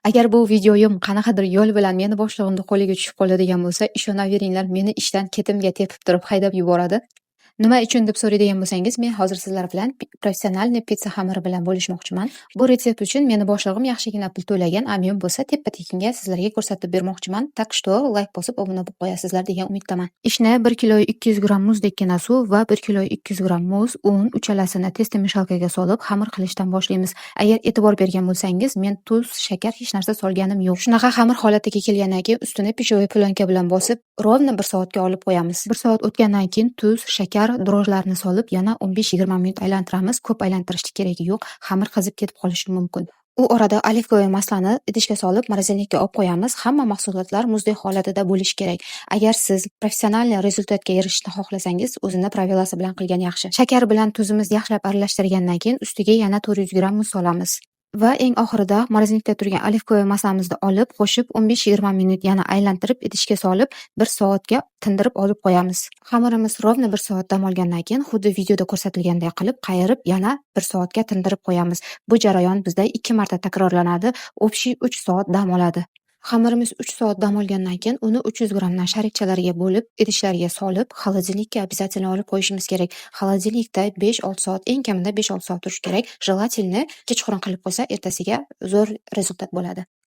Agar bu videoyim qanaqadir yo'l bilan meni boshlig'imni qo'liga tushib qoladigan bo'lsa, ishonaveringlar, meni ishdan ketimga tepib turib haydab yuboradi. Nima uchun deb so'raydigan bo'lsangiz, men hozir sizlar bilan профессиональный pitsa xamiri bilan bo'lishmoqchiman. Bu retsept uchun meni boshlig'im yaxshigina pul to'lagan, a men bo'lsa teppa-tekinga sizlarga ko'rsatib bermoqchiman. Так что layk bosib, obuna bo'lib qo'yasizlar degan umiddaman. Ishni 1 kilo 200 gramm muzdekkina suv va 1 kilo 200 gramm muz, un uchalasini тестомешалка ga solib, xamir qilishdan boshlaymiz. Agar e'tibor bergan bo'lsangiz, men tuz, shakar, hech narsa solganim yo'q. Shunaqa xamir holatiga kelgandan keyin ustini пищевой plyonka bilan bosib, ровно 1 soatga olib qo'yamiz. 1 soat o'tgandan keyin tuz, shakar, дрожж larni solib, yana 15-20 minut aylantiramiz. Ko'p aylantirishni keragi yo'q, xamir qizib ketib qolishi mumkin. U orada оливковый масло ni idishga solib, морозильник ka olib qo'yamiz. Hamma mahsulotlar muzdek holatida bo'lishi kerak. Agar siz профессиональный результат ga erishishni xohlasangiz, o'zini правила si bilan qilgan yaxshi. Shakar bilan tuzimizni yaxshilab aralashtirgandan keyin ustiga yana 400 gramm muz solamiz. Va eng oxirida морозильник da turgan оливковый масло mizni olib, qo'shib, 15-20 minut yana aylantirib, idishga solib, 1 soatga tindirib olib qo'yamiz. Xamirimiz ровно 1 soat dam olgandan keyin xuddi videoda ko'rsatilganday qilib qayirib, yana 1 soatga tindirib qo'yamiz. Bu jarayon bizda 2 marta takrorlanadi. Общий 3 soat dam oladi. Xamirimiz 3 soat dam olgandan keyin uni 300 grammdan шарик chalarga bo'lib, idishlarga solib, холодильник ka обязательно olib qo'yishimiz kerak. Холодильник da 5-6 soat, eng kamida 5-6 soat turishi kerak. Желательно kechqurun qilib qo'ysa, ertasiga zo'r результат bo'ladi.